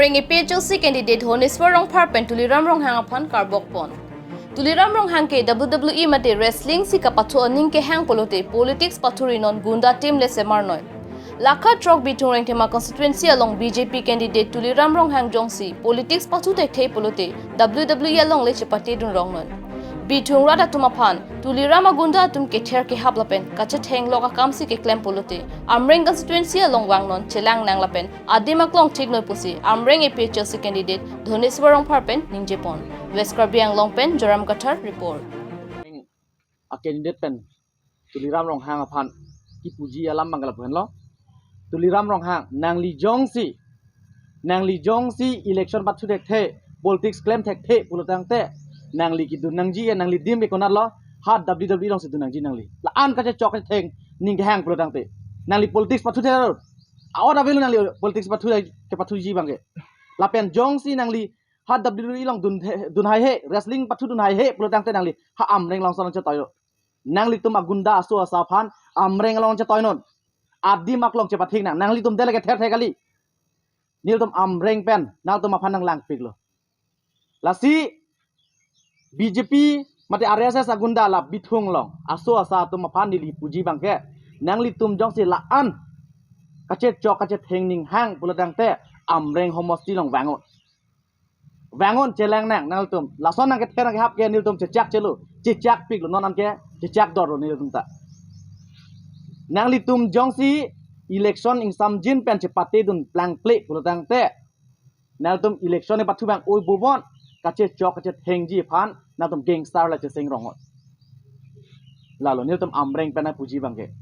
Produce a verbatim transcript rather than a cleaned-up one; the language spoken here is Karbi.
Amreng A P H L C candidate Dhoneswar Rongphar pen Tuliram Ronghang aphan karbok pon. Tuliram Ronghang ke W W E mate wrestling si kapathu aning kehang pulote politics pathuri non gunda team le semar noi. Lakha throk Bithung Rengthema constituency along B J P candidate Tuliram Ronghang jongsi politics pathu thekthe pulote W W E along le chepate dun rong non. Bithung rat atum aphan Tuliram agunda atum kether kehap lapen kachetheng lok akam si keklem pulote Amreng constituency along vang non chelang nang lapen adim aklong thik noi pusi Amreng A P H L C candidate Dhoneswar Rongphar pen ningje pon. West Karbi Anglong pen Joram Kathar report. A candidate pen Tuliram Ronghang aphan kipuji alam abang ke lapu henlo. Tuliram Ronghang, nangli jongsi, nangli jongsi election pathu thekthe, politics klem thekthe pulo tangte, nangli kedun nangji, nangli dim ke konatlo, ha W W E along si dun nangji nangli. La-an kachechok kachetheng ning kehang pulo tangte, nangli politics pathu thekthe. Aot avelo nangli politics pathu, kepathuji abang ke. Lapen jongsi nangli ha W W E along dun the, dun haihe, wrestling pathu dun haihe pulo tangte nangli ha Amreng along son chetoilo. Nanglitum agunda aso asa aphan Amreng along chetoi non. Adim aklong chepathik nang. Nanglitum dele kether the kali. Nelitum Amreng pen nangtum aphan nanglangpiklo. Lasi B J P mate R S S agunda la Bithung along aso asa atum aphan neli puji abang ke, nanglitum jongsi la-an kachechok kachetheng ning hang pulo tangte Amreng homosti along vang non. Vang non chelang nang nangtum. Lason nang kether nang kehap ke nelitum chechak chelo. Chechak piklo non anke chechak dorlo nelitum ta. Nanglitum jongsi election ingsamjin pen chepate dun plangple pulo tangte, nangtum election epathu abang oi bobon, kachechok kachethengji aphan nangtum gangster la cheseng rong non. Lalo nelitum Amreng pen nangpuji abang ke.